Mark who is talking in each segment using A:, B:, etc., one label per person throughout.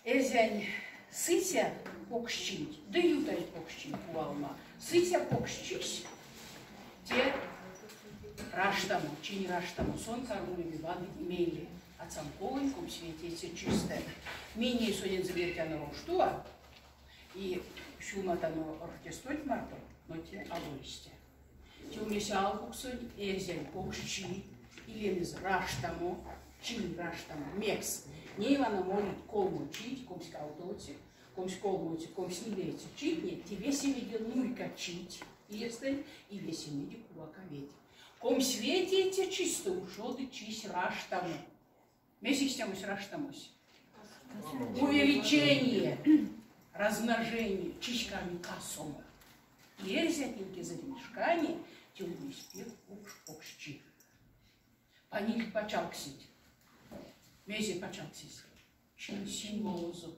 A: Эрзянь сыця покшчинть ды ютазь покшчинть кувалма. Сыця покшчись те раштамо, чинь раштамо, сон кармулеме ваныть мейле, ацамковонь комсьветеце чистэ. Минь ней сонензэ мертяно Роштува и сюлматано Рождествонть марто, но те аволь истя. Те ульнесь алкуксонь эрзянь покшчи, и лемезэ раштамо, чинь раштамо. Мекс? Ней вана молить колмо чить, комськавтовоце, комськолмоце, комсьнилеце читне, те весемеде нурька чить иестэнть и весемеде кувака веть. Комсьветеце чистэ ушоды чись раштамо. Мезе истямось раштамось? Увеличение, размножение, чись карми касомо. Эрзятнень кезэрень шкане те ульнесь пек покш покшчи. Панильть пачалксеть. Мезе пачалксесь? Чинь символозо.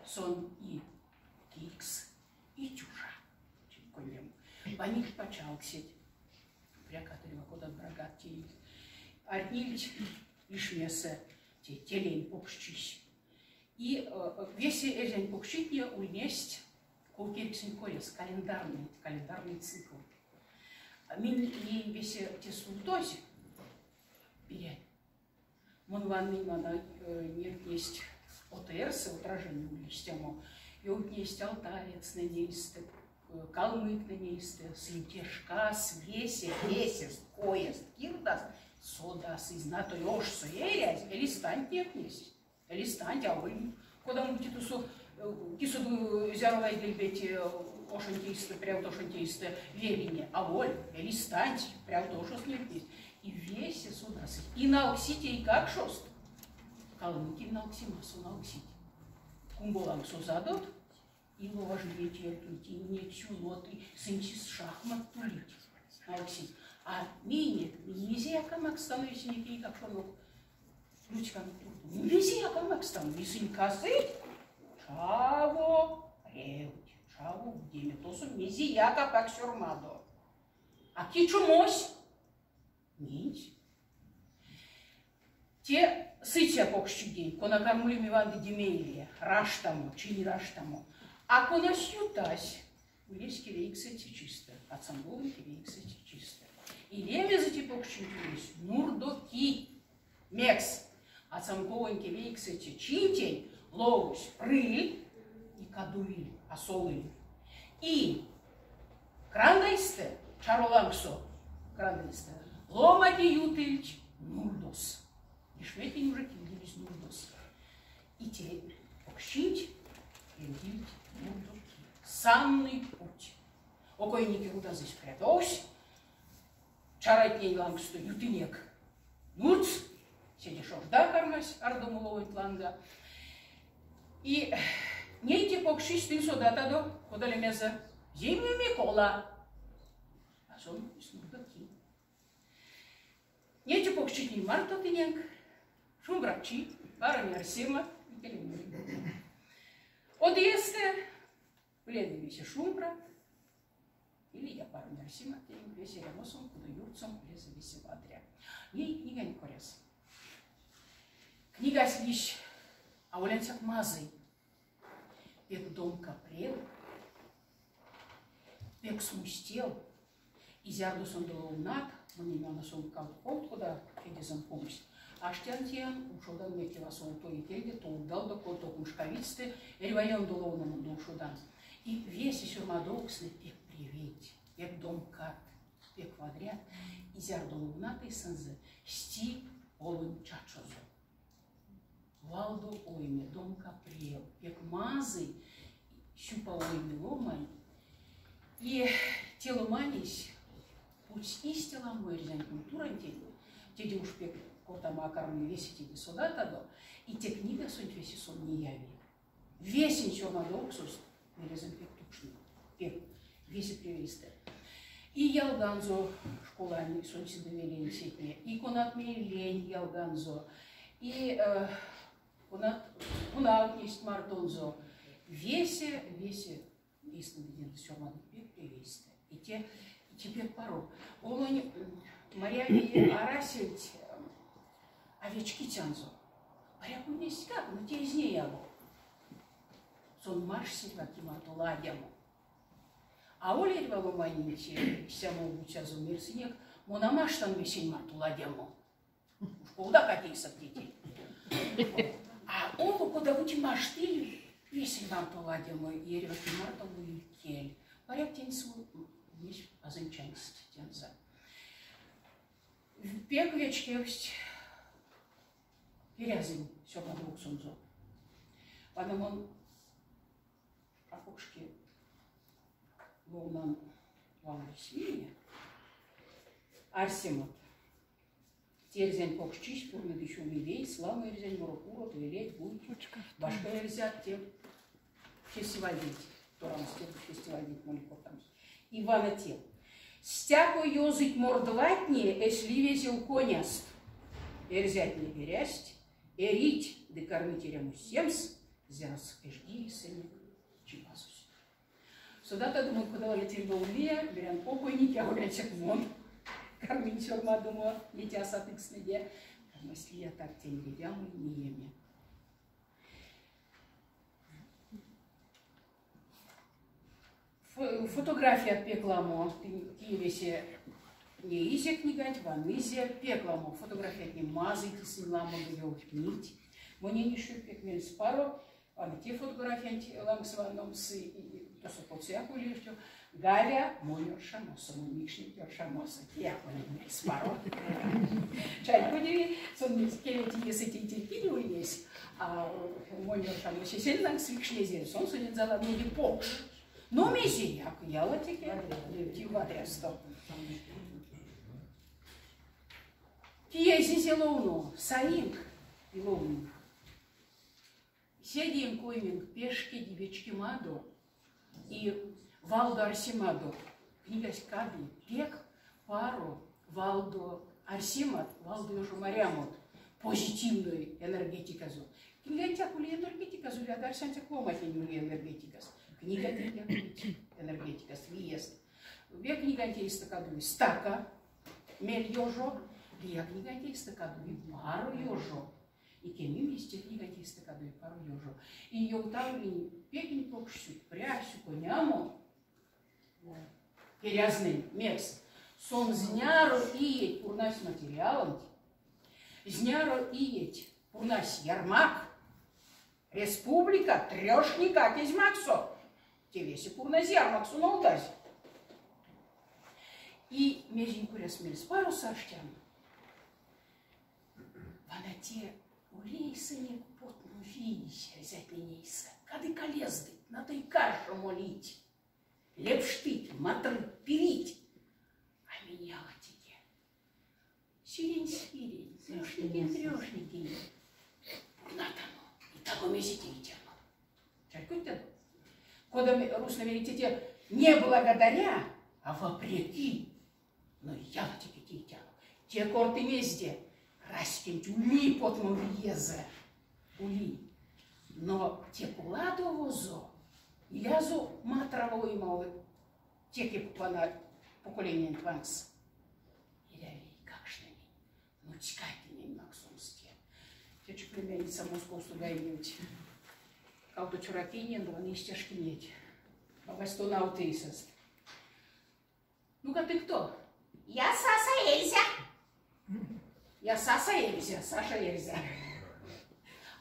A: Сон и кикс, и тюжа. Кондямо. Панильть пачалксеть. Прякат эрьва кодат брагат теильть. Арднильть лишмесэ те телень покшчись. И весе эрзянь покшчитне ульнесть ковкерьксэнь коряс, календарный, календарный цикл. Минь ней весе те стувтозь берянь. Мон ваннынь вана невтнесть ОТР-сэ отражение ульнесь Ёвтнесть алтаецтнэнь эйстэ, калмыктнень эйстэ, сынь те шкас весе весест, коест, кирдаст содасызь, натой ошсо эрязь, эли станть невтнесть. Эли станть аволь кодамо-бути тосо кисо зяро вайгельбеть ошонть эйстэ, прявт ошонть эйстэ велине, аволь, эли станть прявт ошос невтнесть. И весе содасызь. И налксить эйкакшост. Калмыкин налксемасо налксить. Кумболангсо задот, и ловажнеть ертнить, и неть чулот, и сынь шахмат тулить налксить. А минек, мезеяк а макстано эсенек эйкакшонок ручканок туртов. Мезеяк а макстано, и сынь касыть, чаво превть, чаво удеме. Тосо мезеяк апак сёрмадо. А ки чумось? Минсь. Те сыця покшчиденть, кона кармилим Иван ды мейле, раштамо, чинь раштамо. А конась ютась, ульнесь кевейксэце чистэ, ацамговонь кевейксэце чистэ. И лемезэ те покшчинть ульнесь Нурдо ки. Мекс? Ацамковонь кевейксэце чинтень ловось прыль и кадувиль, а солыль. И крандайстэ, чаро лангсо крандайстэ, ломати ютыльть нурдос. Лишметнень уже кильдилизь нурдос. И те покшчинть лемдильть нурдо ки. Санный путь. Окойники рудазысь прядовсь, чаротнень лангсто ютынек нурдс, седе шожда кармась ардомо ловонть ланга. И ней те покшчись тынь содатадо, кода лемезэ, Зимний Микола. А сон нурдо ки. Неть покшчитнень марто тыненк шумбрачи, паронь арсема, Од иестэ уледе весе шумбрат, или я паронь арсема тенк весе эрямосон, кудо юртсон улезэ весе вадря. Ней книгань коряс. Книгась лиссь аволь ансяк мазый, пек домка прев, пек смустев, и зярдо сондо ловнат, монень вана сон кавт кода кедезэм комсь, аштян теян, ушодан мекев то икельде, то удалдо, то куншкавидьстэ, эрьва ёндо ловномондо ушодан. И весе сёрмадовкстнэ пек превейть, пек домкат, пек вадрят, и зярдо ловнат эйсэнзэ, сти олонь чачозо. Валдо ойме, домка прев, пек мазый, сюпав ойме ломань. И те ломанесь путсь истя ламо эрзянь культурантень, теде уш пек кортамо а карми весе теде содатадо, и те книгасонть весе сон неяви. Весень сёрмадовксост мелезэм пек тукшны, пек весе превейстэ. И ялганзо школань сонсь ды велень сетне, и конат мейлень ялганзо, и конат тонавтнесть мартонзо. Весе, весе эйстэндензэ сёрмадыть пек превейстэ. И те, те пек паро. Олонь маряви арасельть а вечкицянзо. Паряк ульнестькак, но те эзь неяво. Сон маштсь эрьва ки марто ладямо. Аволь эрьва ломаненть истямо обуцязо, мерсынек, мон а маштан весень марто ладямо. Уш ковдак а тейсак тетей. А Оло кода-бути маштыль весень марто ладямо, эрьва ки марто муиль кель. Паряк теньсэ ульнесь Пазонь чансть тензэ. Пек вечкевсть Керязень сёрмадовксонзо. Вана мон апокшке ловнан валрисьмине арсемат. Те эрзянь покшчись пурны ды сюлми вейс ламо эрзянь морокурот, велеть, буйть, башка эрзят те фестивальденть, торамс те фестивальденть моли кортамс. И вана те. Стяко ёзыть мордватне эсь ливезев коняст. Эрзятне эрясть, эрить ды кармить эрямо семс, зярс эжди эсенек Чипазось. Содатадо мон кода летельме улия, берян окойники аволяньсяк мон карминь сёрмадомо неть асатыкстнэде, кармасть лиятак тень редямо и нееме. Фотографият пек ламо, кие весе неизе книганть, ванызе, пек ламо фотографиятне мазыйть, сынь ламо ёвтнить. Монень ещё пек мельспаро, вана те фотографиянть лангс ванномс, тосо потсояк ули эштё Галя монь оршамосо, монь микшненть оршамосо. Кияк монень мельспаро. Чарькодеви, сон кеветь иесэ тейтерькине ульнесь, а монь оршамось эсень лангс викшнезель, сон сонензэ аламнеде покш. Но мезеяк, ялатеке ливти вадрясто. Кие эзизе ловно, саинк и ловнынк. Седеенк ойменк пешкеди вечкемадо и валдо арсемадо. Книгась кады пек паро валдо арсемат, валдо ёжомарямот, позитивной энергетиказо. Книгантяк ули энергетиказо, а арсянтяк ломатнень ули энергетикаст. Книгатнеяк улить энергетикаст, виест. Ве книганть эйстэ кадови стака мель ёжо, лия книганть эйстэ кадови паро ёжо. И кемим истя книгатнестэ кадови паро ёжо. И ёвтавлинь пекень покш сюкпря, сюконямо Керязнэнь, мекс сон зняро иеть пурнась материалонть, зняро иеть пурнась ярмак, республика трёшникак эзь максо. Те весе пурназь ярмаксо нолдазь. И мезень коряс мельспаросо аштян. Вана те ули эйсэнек потмо вий эрзятнень эйсэ. Кадык а лездыть, натой каршо молить. Лепштить, матрыть, пирить. А минь ялатеке. Сирень-сирень, трёшникень-трёшникень. Пурнатано и таго мезе тейтяно. Чарькодтядо? Кода русна мерить те не благодаря, а вопреки. Но ялатеке тейтяно. Те корты мезде? Раськенть ули потмо виезэ. Ули. Но те поладовозо, илязо матраво оймаво теке вана поколениянть лангс. Эряви эйкакштненень, нуцькатненень максомс те. Течи племянница Московсо гайневть. Кавто цёракинень, вана истя шкинеть. Бабась тонавты эйсэст. Ну-ка ты кто?
B: Я Саса Эльзя.
A: Я Саса Эльзя, Саша Эльзя.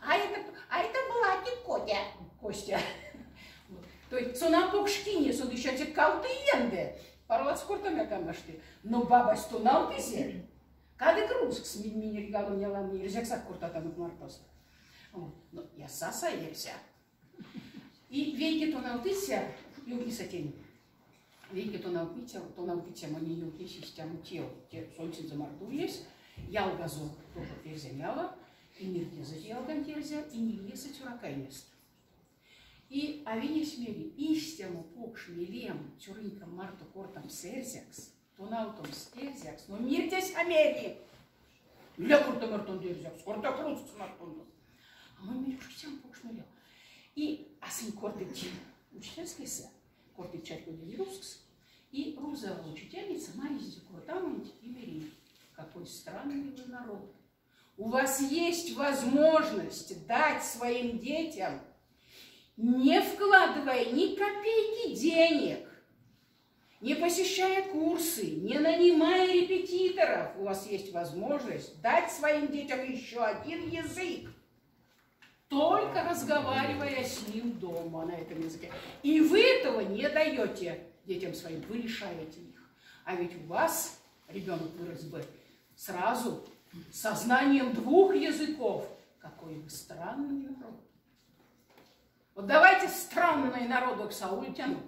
B: А это, а это Булатик Котя.
A: Костя. Вот. То есть сон а покшкине, сон еще те кавто иенде. Паро ладс кортамо а машты. Но бабась тонавтызе. Кадык рузкс минь минь галон ялан эрзяксак кортатанок мартост. Вот. Но я Саса Эрзя. И вейке тонавтыця, ёвтниса тень, вейке тонавтниця, тонавтыця монень ёвтнесь истямо тев. Те сонсензэ марто ульнесь, ялгазо тоже эрзянь яла, и мирдезэ ялганть эрзя, и невеса цёракайнест. И авинесь мери, истямо покш мелем цёрынька марто кортамс эрзякс, тонавтомс эрзякс, но мирдесь а мери. Иля корта мартонзо эрзякс, кортак рузкс мартонзо. А мон мерю, истямо покш мелем. И а сынь кортыть учительскойсэ, кортыть чарькодеви рузкс. И рузава учительница маризе кортамонть и мери, какой странный вы народ. У вас есть возможность дать своим детям Не вкладывая ни копейки денег, не посещая курсы, не нанимая репетиторов, у вас есть возможность дать своим детям еще один язык, только разговаривая с ним дома на этом языке. И вы этого не даете детям своим, вы лишаете их. А ведь у вас ребенок вырос бы сразу со знанием двух языков. Какой вы странный народ. Вот давайте странные народы к Саультяну.